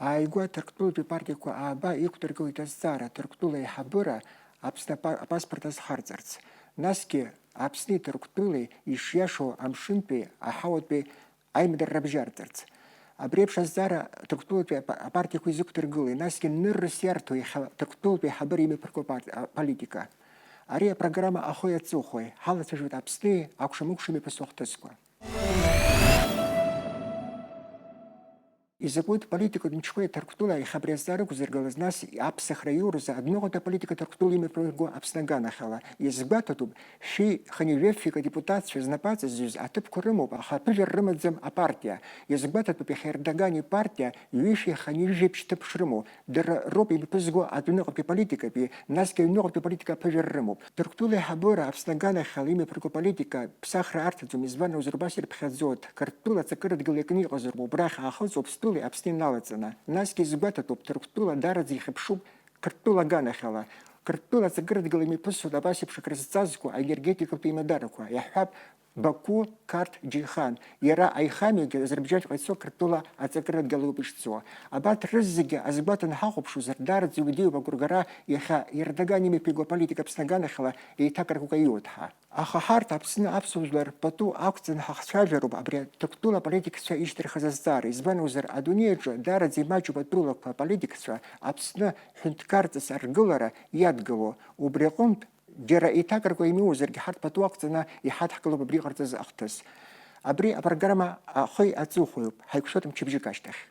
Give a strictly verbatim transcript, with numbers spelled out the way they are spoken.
Ааигәа Ҭырқәтәылатәи апартиақәа ааба иқәдыргылеит азҵаара Ҭырқәтәыла аиҳабыра Аԥсны апа-, апаспорт азхарҵарц. Насгьы Аԥсни Ҭырқәтәылеи ишиашоу амшынтәи аҳауатәи аимадара рыбжьарҵарц. Абри еиԥш азҵаара Ҭырқәтәылатәи апа-, апартиақәа изықәдыргылеит, насгьы ныррас иарҭо иахьа Ҭырқәтәылатәи аиҳабыра имҩаԥырго апарт-, а, политика. Ари апрограмма ахәи аҵыхәеи ҳалацәажәоит Аԥсни акәша-мыкәша имҩаԥысуа ахҭысқәа. Изакәытә политикатә мчқәеи Ҭырқәтәылеи иахьа абри азҵаара ықәзыргылаз, нас аԥсахра аиуразы адәныҟатәи аполитика Ҭырқәтәыла имҩаԥырго Аԥсны аганахьала, иазгәаҭатәуп, шәи хынҩажәи фҩык адепутатцәа знапаҵазҩыз аҭыԥқәа рымоуп, аха аԥыжәара рымаӡам апартиа. Иазгәаҭатәуп иахьа Ердогани ипартиа ҩышәи хынҩажәи ԥшь ҭыԥ шрымоу, дара роуп имҩаԥызго адәныҟатәи аполитикатәи, насгьы аҩныҟатәи аполитика аԥыжәара рымоуп. Ҭырқәтәыла аиҳабыра Аԥсны аганахьала имҩаԥырго аполитика ԥсахра арҭаӡом, избан акәзар убас ирыԥхьаӡоит, Қырҭтәыла аҵакыра дгьыл иакны иҟазароуп, убрахь аахыҵ Уаԥстәылеи Аԥсни иналаҵаны. Насгьы изгәаҭатәуп, Ҭырқәтәыла даараӡа ихьыԥшуп Қырҭтәыла аганахьала. Қырҭтәыла аҵакыра дгьыл имҩаԥысуеит абас еиԥш акрызҵазкуа аенергетикатә еимадарақәа, иаҳҳәап, Баку, Қарҭ, Џьеихан, иара аихамҩагьы Азербаиџьанҟа ицо Қырҭтәыла аҵакыра дгьыл ауп ишцо. Абарҭ рызегьы азгәаҭаны ҳахәаԥшуазар, даараӡа иудиоуп агәыргара иахьа Ердоган имҩаԥиго аполитика Аԥсны аганахьала еиҭакрақәак аиуеит ҳәа. Аха ҳарҭ Аԥсны аԥсуа жәлар пату ақәҵаны ҳахцәажәароуп абри Ҭырқәтәыла аполитикцәа ишьҭырхыз азҵаара, избан акәзар, адунеи аҿы даараӡа имаҷуп атәылақәа аполитикцәа Аԥсны ҳәынҭқарҵас аргылара иадгыло. Убри аҟынтә, џьара еиҭакрақәа имоуазаргьы, ҳарҭ пату ақәҵаны иҳадҳкылоуп абри иҟарҵаз ахҭыс. Абри апрограмма ахәи аҵыхәеи ауп, ҳаиқәшәоит мчыбжьык ашьҭахь.